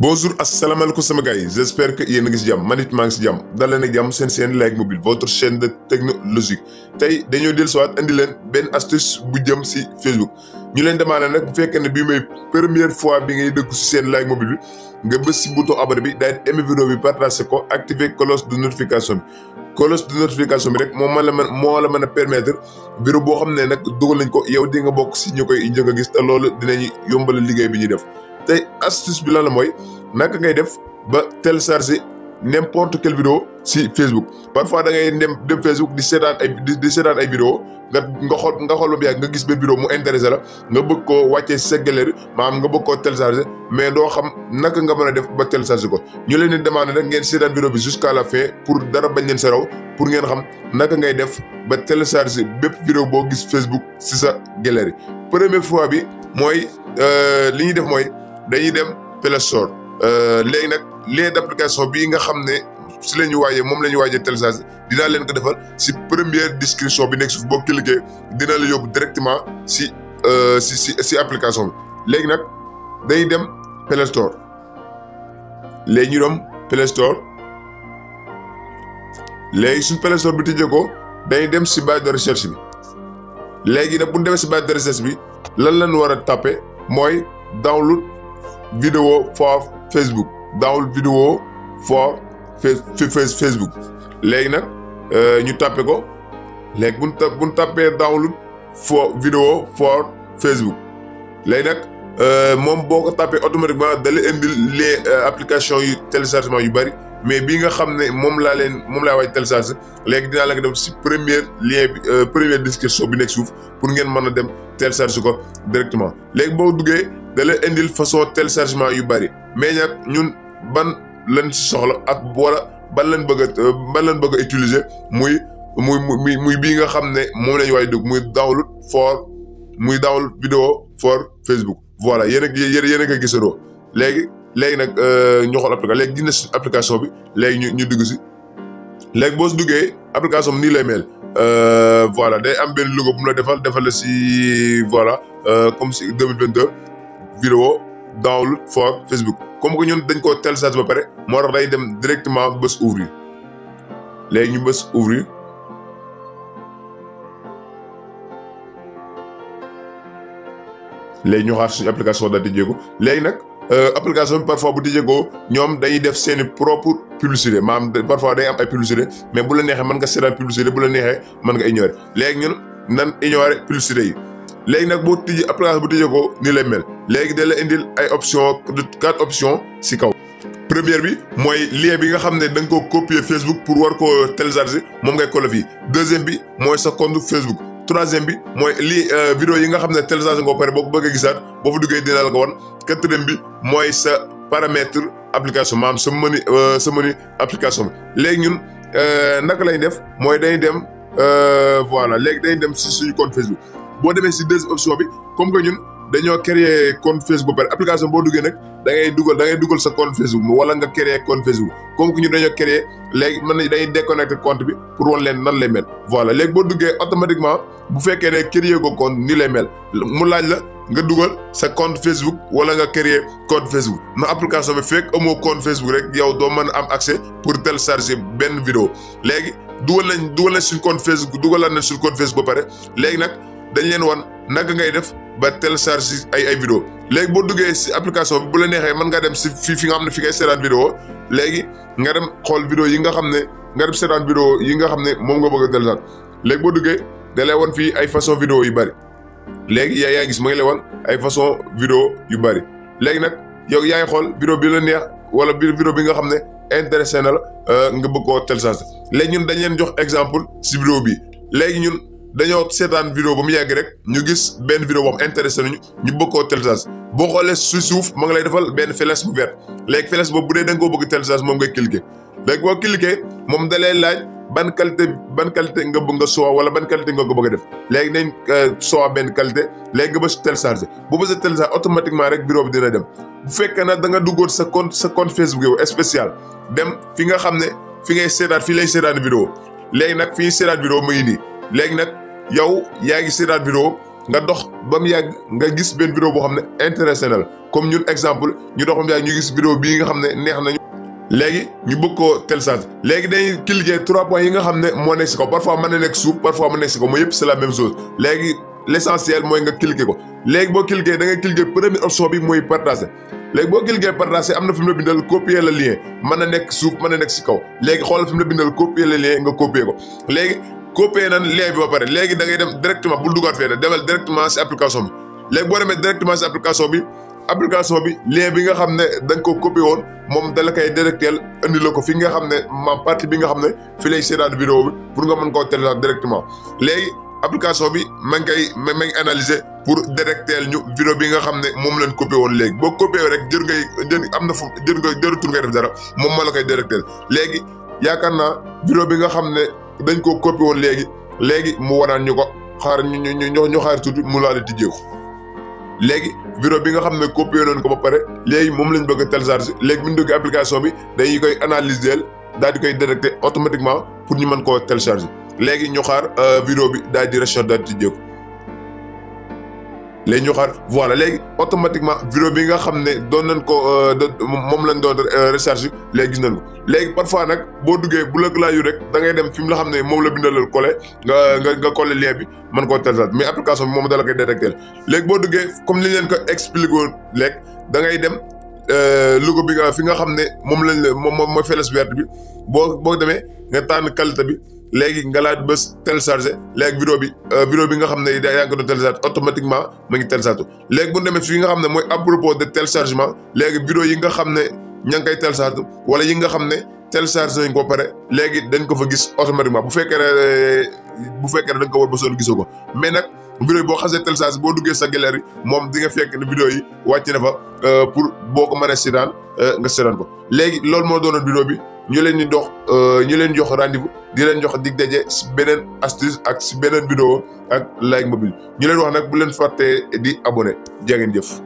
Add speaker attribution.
Speaker 1: Bonjour, asalaamaaleykum sama gars yi j'espère que yéen a ngi si jàmm man it maa ngi si jàmm dal leen ak jàmm seen Like Mobile votre chaîne de technologie tey dañoo dellusiwaat indi leen benn astuce bu jëm si Facebook ñu leen demandé nag bu fekkee ne bii mooy première fois bi ngay dëkk si seen Like Mobile bi nga bës si bouton abonné bi daal di aimer vidéo bi partagé ko activer cloche de notification bi cloche de notification bi rek moo la mën a permettre vidéo boo xam ne nag dugal nañ ko yow di nga bokk si ñu koy njëkk a gis te loolu dinañ yombal liggéey bi ñuy def. tey astuce bi lan la mooy naka ngay def ba télécharger n'importe quelle vidéo si Facebook parfois da ngay dem Facebook di seetaan ay vidéo nga xool ba mu yàgg nga gis benn vidéo mu intéressé la nga bëgg koo wàccee sa galerie maanaam nga bëgg koo télécharger mais doo xam naka nga mën a def ba télécharger ko ñu leen di demander nag ngeen seetaan vidéo bi jusqu'à la fin pour dara bañ leen sa raw pour ngeen xam naka ngay def ba télécharger bépp vidéo boo gis Facebook si sa galerie première fois bi mooy li ñuy def mooy dañuy dem Play Store léegi nag lien d'application bii nga xam ne si la ñu waajee moom la ñu waajee télécharger dinaa leen ko defal si première description bi nekk suuf boo cliquer dina la yóbbu directement si application bi léegi nag dañuy dem Play Store léegi ñu dem Play Store léegi suñ Play Store bi tijjee ko dañuy dem si barre de recherche bi léegi nag bu ñu demee si barre de recherche bi lan lañ war a tapé mooy download vidéo for Facebook download vidéo for Facebook léegi nag ñu tapé ko léegi bu ñu tapé download for vidéo for Facebook léegi nag moom boo ko tapé automatiquement da lay indil les applications yu téléchargement yu bari mais bii nga xam ne moom laa waaj télécharger léegi dinaa la ko def si première lien bi première description bi nekk suuf pour ngeen mën a dem télécharger ko directement léegi boo duggee da lay indil façon téléchargement yu bari mais nag ñun ban lañ si soxla ak wala ban lañ bëgg a utiliser muy bii nga xam ne moom la ñu waaj dugg muy download vidéo for Facebook voilà yéen a ko gisandoo léegi nag ñu xool application léegi gis na si application bi léegi ñu dugg si léegi boo si duggee application bi nii lay mel voilà day am benn logo bu mu la defal la si voilà comme si 2022 vidéo download for Facebook comme que ñun dañ koo télécharge ba pare moo tax day dem directement bës ouvrir léegi ñu bës ouvrir léegi ñu xaar suñu application daal di jéego léegi nag application bi parfois bu tijjee ko ñoom dañuy def seeni propre publicité maanaam parfois day am ay publicité mais bu la neexee mën nga seetaan publicité bu la neexee mën nga ignorer léegi ñun nan ignorer publicité yi léegi nag boo tijji application bu tijjee ko nii lay mel léegi da la indil ay options 4 options si kaw. première bi mooy lien bi nga xam ne da nga ko copier Facebook pour war koo télécharger moom ngay coller fii deuxième bi mooy sa compte Facebook. troisième bi mooy vidéo yi nga xam ne télécharge nga ko pare boo ko bëgg a gisaat boo fa duggee dina la ko wan quatrième bi mooy sa paramètre application maanaam sa menu application bi léegi ñun naka lañ def mooy dañuy dem voilà léegi dañuy dem si suñu compte Facebook boo demee si deuxième option bi comme que ñun dañoo créer compte Facebook ba pare application boo duggee nag da ngay dugal sa compte Facebook wala nga créer compte Facebook comme que ñun dañoo créer léegi dañuy déconnecter compte bi pour wan leen nan lay mel voilà léegi boo duggee automatiquement bu fekkee ne créer ko compte ni lay mel mu laaj la nga dugal sa compte Facebook wala nga créer compte Facebook na application bi fekk amoo compte Facebook rek yow doo mën a am accès pour télécharger benn vidéo léegi dugal nañ suñu compte Facebook dugalaat nañ suñu compte Facebook ba pare léegi nag dañ leen wan naka ngay def ba télécharger ay vidéo léegi boo duggee si application bi bu la neexee mën ngaa dem si fi nga xam ne fi ngay seetaan vidéo léegi nga dem xool vidéo yi nga xam ne nga dem seetaan vidéo yi nga xam ne moom nga bëgg a télécharger léegi boo duggee da lay wan fii ay façon vidéo yu bari léegi yaa gis ma ngi lay wan ay façon vidéo yu bari léegi nag yow yaa ngi xool vidéo bi la neex wala vidéo bi nga xam ne intéressé na la nga bëgg koo télécharger léegi ñun dañ leen jox exemple si vidéo bi léegi ñun dañoo seetaan vidéo ba mu yàgg rek ñu gis benn vidéo boo xam intéressé nañu ñu bëgg koo télécharge boo xoolee suuf ma nga lay defal benn flèche bu vert léegi flèche boobu bu dee da nga koo bëgg télécharge moom ngay cliquer léegi boo cliquer moom da lay laaj ban qualité nga bëgg nga soo wala ban qualité nga ko bëgg a def léegi nañ soo benn qualité léegi nga bës télécharger bu bësee télécharger automatiquement rek vidéo bi dina dem bu fekkee nag da nga duggoon sa compte Facebook yow spécial dem fi nga xam ne fi ngay seetaan fii lay seetaan vidéo léegi nag fi ñuy seetaan vidéo mu ngi nii léegi nag yow yaa ngi seetaan vidéo nga dox ba mu yàgg nga gis benn vidéo boo xam ne intéressé na la comme ñun exemple ñu dox ba mu yàgg ñu gis vidéo bii nga xam ne neex nañu léegi ñu bëgg koo télécharger léegi dañuy cliquer 3 points yi nga xam ne moo nekk si kaw parfois mën na nekk suuf parfois mu nekk si kaw mooy yëpp c'est la même chose léegi l'essentiel mooy nga cliquer ko léegi boo cliquer da ngay cliquer première option bi mooy partager léegi boo cliquer partager am na fi mu la bindal copier le lien mën na nekk suuf mën na nekk si kaw léegi xoolal fi mu la bindal copier le lien nga copier ko léegi copier nan lien bi ba pare léegi da ngay dem directement bul dugaat fee demal directement si application bi léegi boo demee directement si application bi lien bi nga xam ne da nga ko copier woon moom da la koy directeel indi la ko fi nga xam ne partie bi nga xam ne fi lay seetaan vidéo bi pour nga mën koo télécharger directement léegi application bi ma ngi analyser pour directeel ñu vidéo bi nga xam ne moom lañ copier woon léegi boo copier rek jërutul ngay def dara moom moo la koy directeel léegi yaakaar naa vidéo bi nga xam ne dañ koo copier woon léegi mu wanaan ñu ko xaar ñu xaar tuuti mu laa di tijjeeku léegi vidéo bi nga xam ne copier noonu ko ba pare léegi moom lañ bëgg a télécharger léegi bu ñu duggee application bi dañuy koy analyser daal di koy détecter automatiquement pour ñu mën koo télécharger léegi ñu xaar vidéo bi daal di recherche daal di tijjeeku léegi ñu xaar voilà léegi automatiquement vidéo bi nga xam ne doon nañ ko moom lañ doon recherche léegi gis nañ ko léegi parfois nag boo duggee bu la laayu rek da ngay dem fi mu la xam ne moom la bindalal collé nga collé lien bi mën koo télécharger mais application bi moom dala koy détecter léegi boo duggee comme ni leen ko expliqué woon léegi da ngay dem logo bi nga fi nga xam ne moom mooy flèche verte bi boo demee nga tànn qualité bi léegi nga laaj bés télécharger léegi vidéo bi nga xam ne yaa ngi ko doon télécharger automatiquement ma ngi télécharger léegi bu ñu demee fii nga xam ne mooy à propos de téléchargement léegi vidéo yi nga xam ne ña ngi koy télécharger wala yi nga xam ne télécharger nañ ko pare léegi dañ ko fa gis automatiquement bu fekkee ne da nga ko war ba sonn gisoo ko mais nag vidéo yi boo xasee télécharger boo duggee sa galerie moom di nga fekk ne vidéo yi wàcc na fa pour boo ko mënee seetaan nga seetaan ko léegi loolu moo doonoon vidéo bi ñu leen jox rendez-vous di leen jox dig daje si beneen astuce ak si beneen vidéo ak Like Mobile ñu leen wax nag bu leen fàttee di abonné jaa ngeen jëf